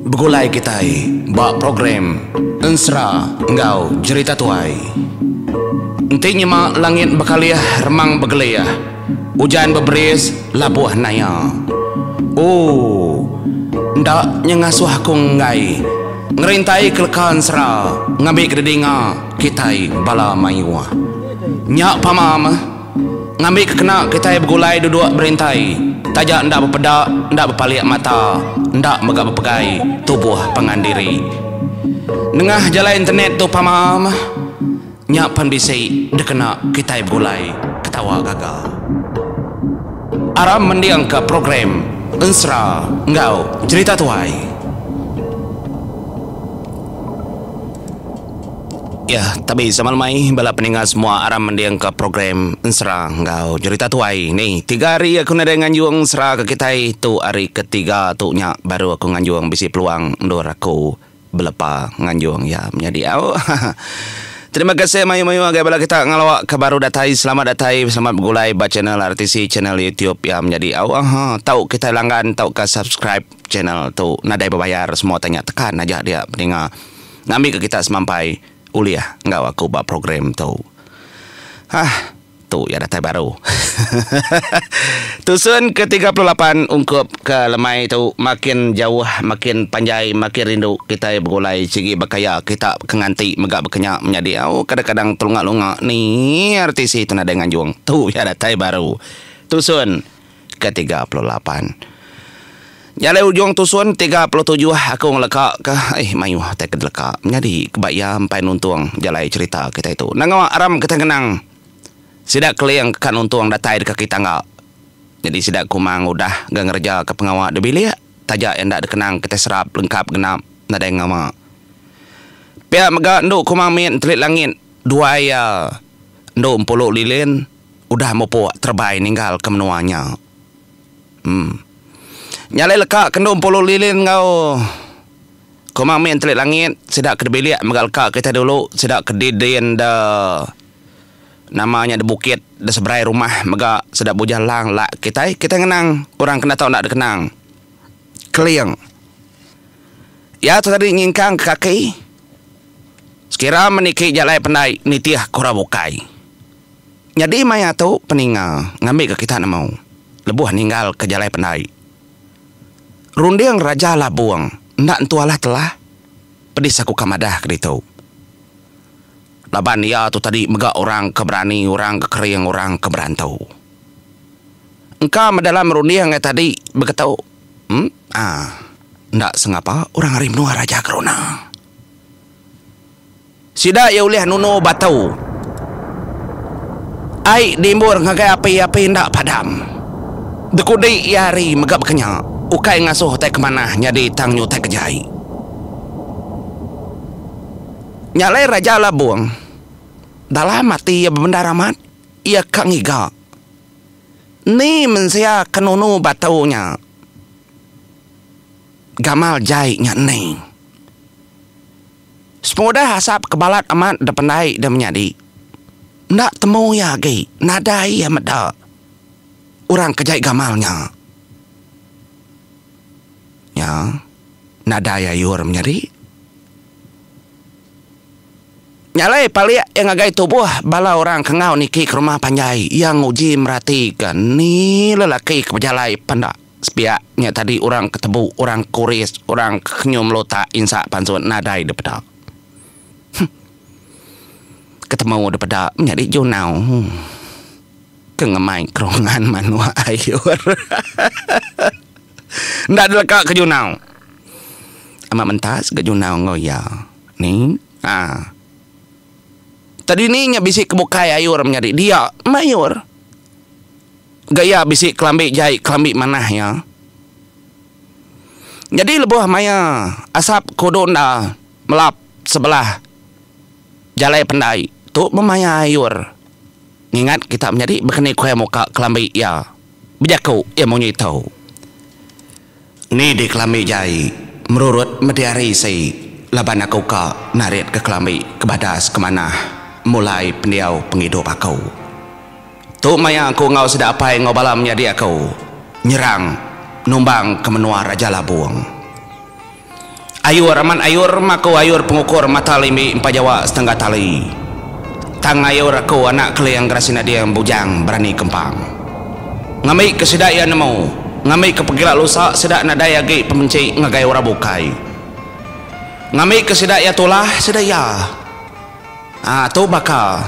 Begulai kitai ba program Ensera enggau Jerita Tuai. Enti nyema langit bekalih remang begelih, ujan beberis labuh naya. Ooh. Enda nya ngasuh aku enggai ngerintai ke leka ensera ngambi ke didinga kitai bala mayuh. Nya pama meh. Ngambi ke kena kitai begulai duduk berintai taja enda bepeda enda bepalik mata enda mega bepegai tubuh pangan diri. Nengah jalai internet tu pama meh nya pen bisi dikena kitai begulai ketawa gaga. Aram mendingka program Ensera enggau Jerita Tuai. Ya, tabi sama lemai bala peninga semua aram mendingka program Ensera enggau Jerita Tuai ni. Tiga hari aku nadai nganjung ensera ke kitai tu hari ketiga tu nya baru aku nganjung bisi peluang endur aku belepa nganjung iya menyadi au. Terima kasih mayuh-mayuh ngagai bala kita ngelawa ke baru datai selamat datai selamat begulai ba channel RTC channel YouTube iya menyadi au. Aha tau kitai langgan tauka subscribe channel tu nadai bebayar semua tanya tekan aja dia peninga. Ngambika kita semampai ulih enggau aku ba program tu. Hah, tu iya datai baru. Tusun ke 38 ungkup ke lemai tu makin jauh makin panjai makin rindu kitai begulai sigi bekaya kita ke nganti mega bekenya menyadi au kadang-kadang telunga-lunga ni RTC tu nadai nganjung. Tu iya datai baru. Tusun ke 38. Nya alai ujung tusun 37 aku ngeleka ke eh mayuh tai ke dileka menyadi ke ba iya empai nuntung jalai cherita kitai tu. Nanga aram kitai ngenang sida keling ke ka nuntung datai deka kaki tangga. Nyadi sida kumang udah ga ngereja ke pengawa di bilik taja iya enda dikenang kitai serap lengkap genap nadai ngawa. Pia mega endu kumang mit entelit langit duai iya endu empulu lilin udah mupuk terebai ninggal ke menua nya. Em. Nya alai leka ke endu empulu lilin enggau Kumang Min Telik Langit sida ke dibilik mega leka kitai dulu sida ke didin de nama nya de bukit de seberai rumah mega sida Bujang Lang lak kitai kitai ngenang orang ke enda tau enda dikenang. Keling. Iya tu tadi nyingkang ke kaki sekira meniki jalai pendai nitih ke orang bukai. Nyadi maya tu peninga ngambika kita nemu lebuh ninggalka jalai pendai. Runding Raja Labung enda entu alah telah pedis aku ka madah ke ditu. Laban iya tu tadi mega orang ke berani, orang ke kering, orang ke berantu. Engka meh dalam runding iya tadi beketu em ah enda sengapa orang ari menua Raja Geruna. Sida iya ulih nunu batu. Ai diimbur ngagai api, api enda padam. Dekudi iya hari mega baka nya, ukai ngasuh utai ke manah nyadi tang nyu utai ke jai. Nya alai Raja Labung, dalam ati iya bebendar amat, iya ka ngiga ni mensia ke nunu batu nya. Gamal jai nya ni. Sepengudah asap ke balat amat da pendai da menyadi. Enda temu iya agi, nadai iya meda orang ke jai gamal nya. Nya, nadai ayur menyadi. Nya alai palik iya ngagai tubuh bala orang ke enggau niki ke rumah panjai, iya nguji meratika ni lelaki ke bejalai penda. Sepiak nya tadi orang ke tebu, orang ke kuris, orang ke kenyum lutak insak pansut nadai dipeda. Huh. Ketemu dipeda menyadi Junau ke ngemai kerungan manuk ayur. Enda dileka ke Junau. Amat mentas ga Junau enggau iya. Ni. Ha. Tadi ni nya bisi ke bukai ayur menyadi dia mayur. Gaya bisi kelambi jai kelambi manah iya. Nyadi lebuh maya asap kudu enda melap sebelah jalai pendai tu bemaya ayur. Ngingat kita menyadi bekeni kuya muka kelambi iya bejaku iya munyi tu. Ni di kelambi jai merurut medi hari si laban aku ka narit ke kelambi ke badas ke manah mulai pendiau pengidup aku. Tu maya aku enggau sida apai enggau bala menyadi aku nyerang. numbang ke menua Raja Labung. Ayur amat ayur maku ayur pengukur mata limbi empa jawa setengga tali. Tang ayur aku anak Keling Gerasi Nading Bujang Berani Kempang. Ngambi ke sida iya nemu, ngambi ke pegila lusa sida nadai agi pemenchi ngagai orang bukai. Ngambi ke sida iya tulah sida iya. Aa tu baka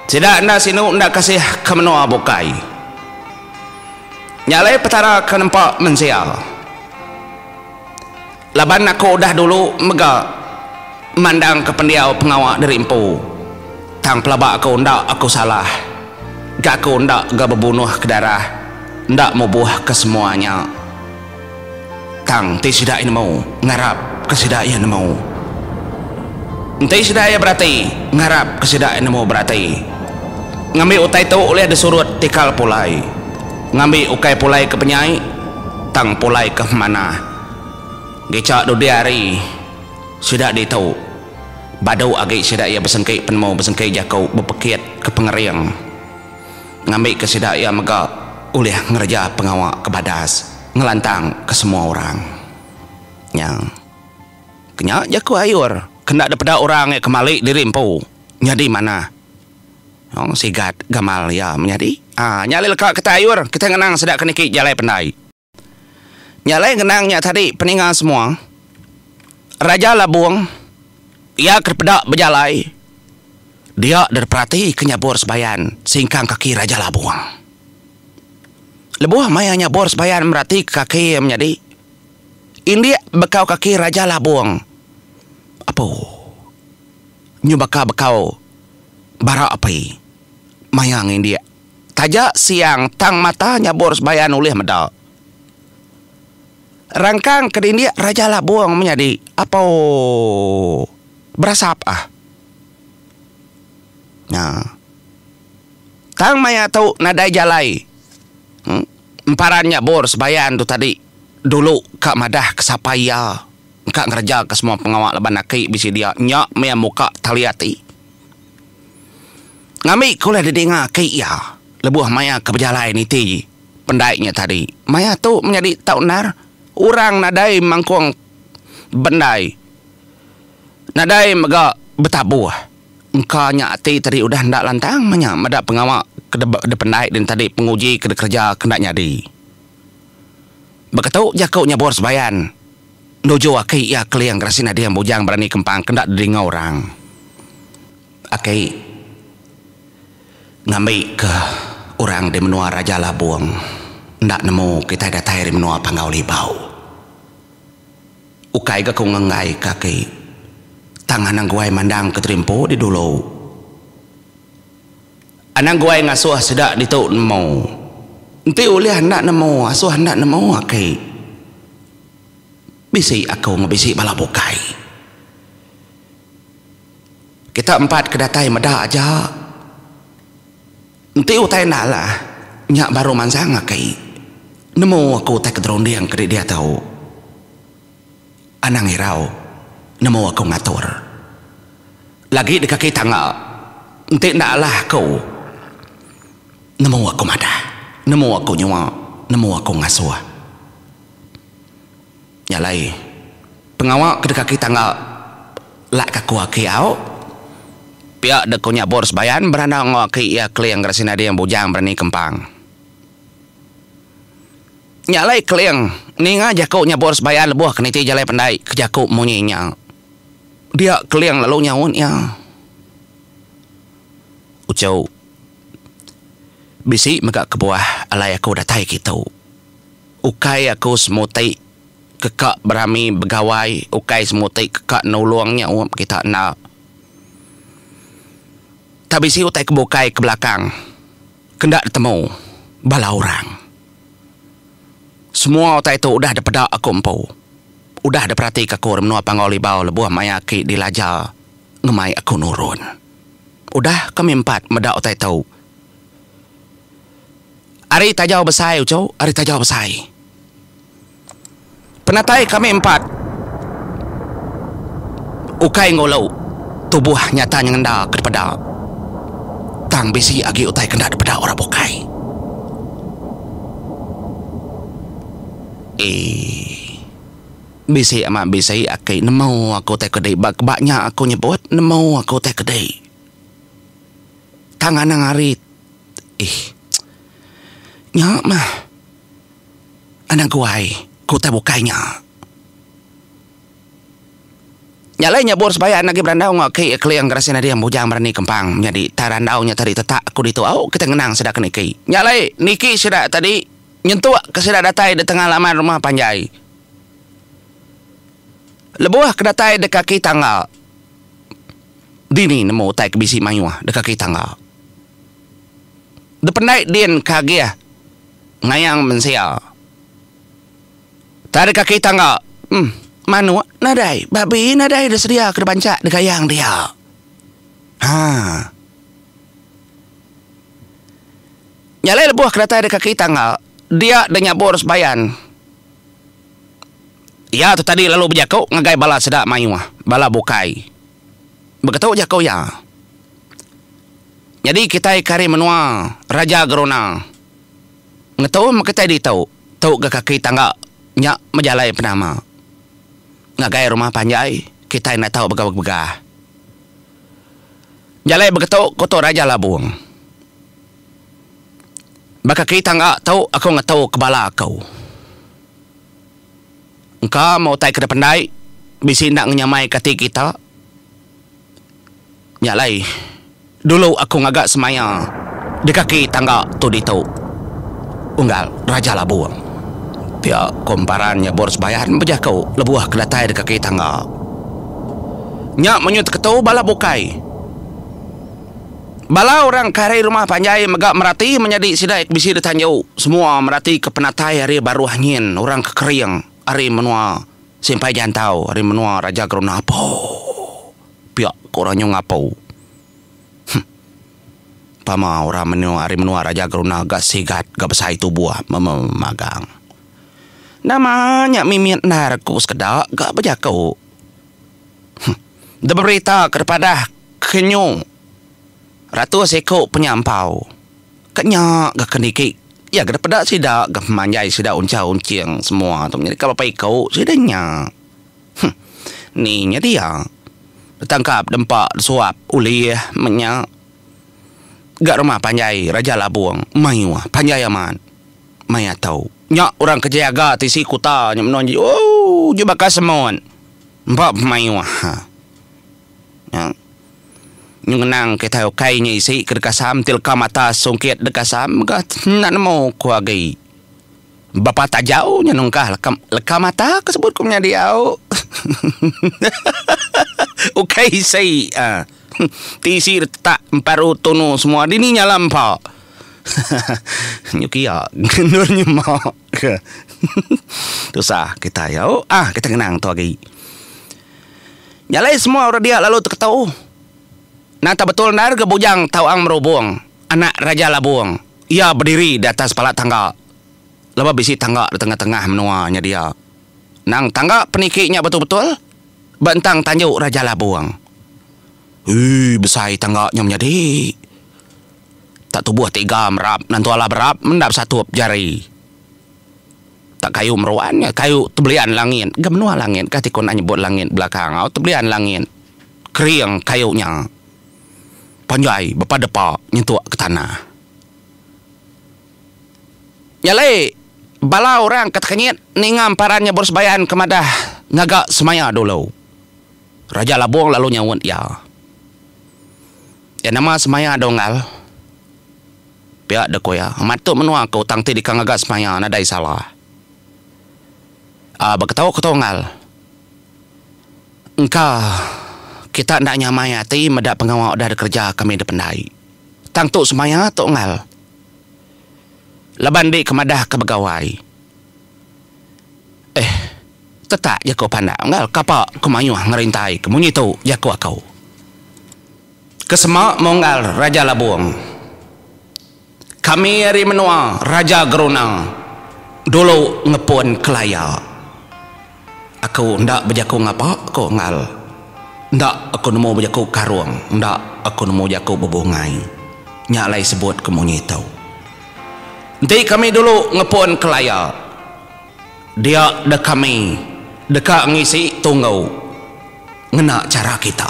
sida enda sinu enda kasih ke menua bukai. Nya alai Petara ke nempa mensia. Laban aku udah dulu mega mandangka pendiau pengawa diri empu. Tang pelaba aku enda aku salah. Ga aku enda ga bebunuh ke darah, enda mubuh ke semua nya. Tang enti sida iya nemu, ngarap ke sida iya nemu. Enti sida iya berati, ngarap ke sida iya nemu berati. Ngambi utai tu ulih disurut tikal pulai. Ngambi ukai pulai ke penyai, tang pulai ke manah. Gicha dudi hari sida ditu, badu agi sida iya besengki penemu besengki jaku bepekit ke pengering. Ngambi ke sida iya mega ulih ngereja pengawa ke badas ngelantang ke semua orang. Nya. Kenya jaku ayur ke enda dipeda orang iya ke mali diri empu nyadi manah. Ong sigat gamal iya menyadi. Aa nya alai leka kitai ayur kitai ngenang sida ke niki jalai pendai. Nya alai ngenang nya tadi peninga semua. Raja Labung iya ke dipeda bejalai dia deh perati ke nyabur sebayan singkang kaki Raja Labung. Lebuh maya nyabur sebayan merati ke kaki iya menyadi indik bekau kaki Raja Labung. Apu. Nyu baka bekau bara api maya ngindik. Taja siang tang mata nyabur sebayan ulih meda. Rangkang ke dindik Raja Labung menyadi apo berasap ah. Nya. Tang maya tu nadai jalai emparan nyabur sebayan tu tadi dulu ka madah ke sapa iya. Engka ngereja ke semua pengawa laban aki bisi dia nya meh muka tali ati. Ngambi ke ulih didinga aki iya lebuh maya ke bejalai niti pendai nya tadi. Maya tu menyadi tau endar orang nadai mangkung bendai nadai mega betabuh. Engka nya ati tadi udah enda lantang meh nya meda pengawa ke dependai din tadi penguji ke dikereja ke enda nyadi. Beketu jaku nyebur sebayan nuju aki iya Keling Gerasi Nading Bujang Berani Kempang ke enda didinga orang. Aki ngambi ke orang di menua Raja Labung enda nemu kitai datai ari menua Panggau Libau. Ukai ga ku ngenggai ke aki tang anang guai mandang ke terimpu di dulu. Anang guai ngasuh sida ditu nemu. Enti ulih enda nemu asuh enda nemu aki. Bisi aku enggau bisi bala bukai. Kita empat ke datai meda aja. Enti utai enda alah nya baru mansang aki. Nemu aku utai ke derunding ke diatu. Anang irau nemu aku ngatur. Lagi di kaki tangga enti enda alah aku nemu aku madah, nemu aku nyua, nemu aku ngasuh. Nya alai pengawa ke di kaki tangga lak ka aku aki au. Pia dek ku nyabur sebayan berandau enggau aki iya Keling Gerasi Nading Bujang Berani Kempang. Nya alai Keling ninga jaku nyabur sebayan lebuh ke niti jalai pendai ke jaku munyi nya. Dia Keling lalu nyaut iya. Uchu, bisi mega kebuah alai aku datai kitu. Ukai aku semuti ke ka berami begawai, ukai semuti ke ka nulung nyaup kita enda. Tak bisi utai ke bukai ke belakang ke enda ditemu bala orang. Semua utai tu udah dipeda aku empu. Udah diperatika aku ari menua Panggau Libau lebuh maya aki dilaja ngemai aku nurun. Udah kami empat meda utai tu. Ari tajau besai uchu, ari tajau besai. Penatai kami empat ukai ngulu tubuh nyata nyengenda ke dipeda tang bisi agi utai ke enda dipeda orang bukai. Eii. Bisi amat bisi aki nemu aku tai kedi ba keba nya aku nyebut nemu aku tai kedi. Tang anang ari ih. Nya mah. Anang guai ku utai bukai nya. Nya alai nyebur sebayan agi berandau enggau aki Keling Gerasin Ading Bujang Berani Kempang menyadi tai randau nya tadi tetak aku ditu au kita ngenang sida ke niki. Nya alai niki sida tadi nyentuk ke sida datai di tengah laman rumah panjai. Lebuh ke datai di kaki tangga dini nemu utai ke bisi mayuh di kaki tangga. Dependai din ke agih ngayang mensia. Tang kaki tangga, em, manuk nadai, babi nadai disedia ke dibanchak digayang dia. Ha. Nya alai lebuh ke datai di kaki tangga, dia deh nyabur sebayan. Iya tu tadi lalu bejaku ngagai bala sida mayuh, bala bukai. Beketu jaku iya. Nyadi kitai ke ari menua Raja Geruna. Ngetu meh kitai ditu, tu ga kaki tangga nya bejalai penama. Ngagai rumah panjai, kitai enda tau begah-begah. Jalai beketu ku tu Raja Labung. Ba kaki tangga tu aku ngetu ke bala aku. Engka meh utai ke dipendai bisi enda ngenyamai ke ati kita. Nya alai, dulu aku ngaga semaya di kaki tangga tu ditu, unggal Raja Labung. Pia ku Emparan nyebur sebayan bejaku lebuh ke datai di kaki tangga. Nya menyut ketu bala bukai. Bala orang ke ari rumah panjai mega merati menyadi sida ke bisi ditanju semua meratika penatai ari baruh nyin orang ke kering ari menua Simpai Jantau ari menua Raja Geruna Apo. Pia ku orang nyu ngapu. Huh. Pama orang menua ari menua Raja Geruna ga sigat ga besai tubuh memagang. Nama nya mimit endar ku sekeda ga bejaku. Huh. Dep berita ke dipadah ke nyu ratus iku penyampau ke nya ga ke niki iya ga dipeda sida ga pemanjai sida uncha unching semua tu nyadi ka berapa iku sida nya. Huh. Ni nya dia. Ditangkap dempa disuap ulih menya. Ga rumah panjai Raja Labung mayuh panjai amat maya tu. Nya orang ke jaga tisi kuta nya menua ji ooh ji baka semut empa pemayuh. Nya. Nyu ngenang kitai ukai nya isi ke dikasam ti leka mata sungkit dikasam ga enda nemu ku agi. Bapa tajau nya nungkah leka leka mata ke sebut ku menyadi au. Ukai isi ah. Ti isi retak emparu tunu semua dini nya lah empa. Nyu kia endur nyema ke. Tusah kitai au ah kitai ngenang tu agi. Nya alai semua orang dia lalu teketu. Nang tak betul endar ga bujang Tauang Merubung anak Raja Labung. Iya bediri di atas pala tangga laban bisi tangga di tengah-tengah menua nya dia. Nang tangga peniki nya betul-betul ba entang tanju Raja Labung. Ii besai tangga nya menyadi. Tak tubuh tiga merap nentu alah berap mendap satup jari. Tak kayu meruan nya kayu tebelian langit ga menua langit kati ko enda nyebut langit belakang au tebelian langit kering kayu nya. Panjai bepa-depa nyentuk ke tanah. Nya alai, bala orang ke tekenyit ninga emparan nya beresebayan ke madah ngaga semaya dulu. Raja Labung lalu nyaut iya. Iya nama semaya donggal. Pia deh ku iya, amat tu menua aku tang ti deka ngaga semaya nadai salah. Aa beketu ke tunggal. Engka kita enda nyamai ati meda pengawa udah dikereja kami dependai. Tang tu semaya tu engal. Laban ndi ke madah ke begawai. Eh, tetak jaku pandak engal kapa ku mayuh ngerintai ke munyi tu jaku aku. Ke sema monggal Raja Labung. Kami ari menua Raja Geruna dulu ngepun kelaya. Aku enda bejaku ngapa, ku Enggal. Enda aku nemu bejaku karung, enda aku nemu jaku bebungai. Nya alai sebut ke munyi tu. Enti kami dulu ngepun kelaya. Dia deh kami deka ngisi tunggu ngena chara kita.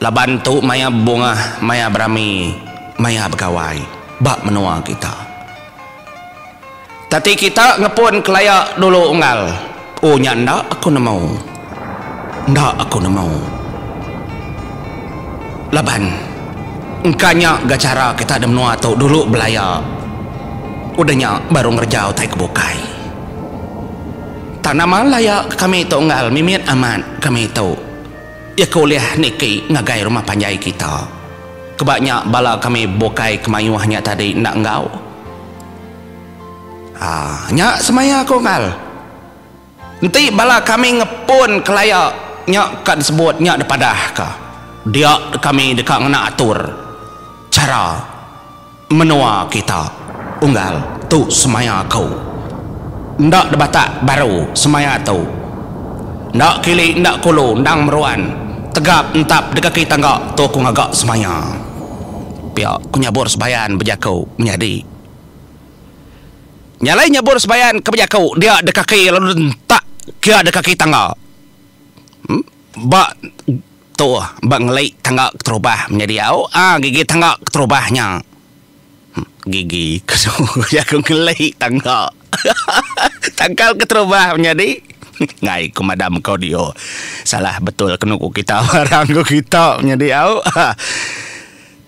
Laban tu maya bebungah, maya berami, maya begawai ba menua kita. Tati kita ngepun kelaya dulu unggal. Oh nya enda aku nemu. Enda aku nemu. Laban engka nya ga chara kita di menua tu dulu belaya. Udah nya baru ngereja utai ke bukai. Tang nama laya ke kami tu unggal mimit amat kami tu. Iya ke ulih niki ngagai rumah panjai kita. Keba nya bala kami bukai ke mayuh nya tadi enda enggau. Haa nya semaya ku unggal. Enti bala kami ngepun kelaya nya ka disebut nya dipadahka dia kami deka ngena atur chara. Menua kita unggal tu semaya aku. Enda debatak baru semaya tu. Enda kili enda kulu endang meruan tegap entap di kaki tangga tu aku ngaga semaya. Pia ku Nyabur Sebayan bejaku menyadi. Nya alai Nyabur Sebayan ke bejaku dia di kaki lalu entak kia di kaki tangga. Ba tu ba ngeli tangga keterubah menyadi au ah gigi tangga keterubah nya. Gigi jaku ngeli tangga tangkal keterubah menyadi ngai ku madam ke audio salah betul kenu ku kita barang ku kita menyadi au.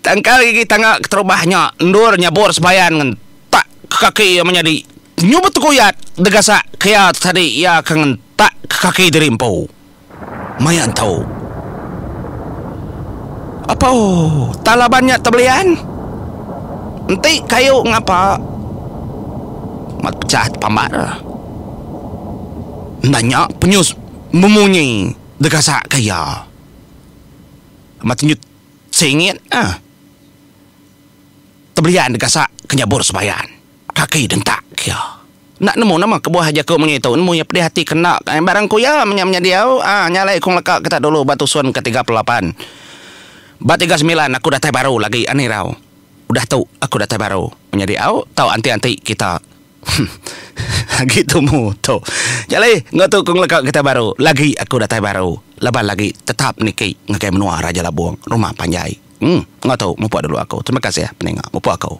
Tangkal gigi tangga keterubah nya endur nyabur sebayan ngentak ke kaki iya menyadi nyu beteguyat degasak ke iya tadi iya ke ngentak ke kaki diri empu. Maya entu. Apo tang laban nya tebelian. Enti kayu ngapa mat pecah tepambar. Enda nya penyus memunyi degasak ke iya. Mat nyut singit ah. Tebelian degasak ke nyabur sebayan. Kaki dentak ke iya. Enda nemu nama kebuah jaku munyi tu. Nemu iya pedih ati ke enda. Barang ku iya menya menyadi au. Aa nya alai ku ngeleka kita dulu ba tusun ke 38. Ba 39 aku datai baru lagi ani rau. Udah tu aku datai baru menyadi au tau anti-anti kita. Agi tumu tu. Nya alai enggau tu ku ngeleka kita baru lagi aku datai baru laban lagi tetap niki ngagai menua Raja Labong Rumah Panjai. Em enggau tu mupuk dulu aku. Terima kasih peninga mupuk aku.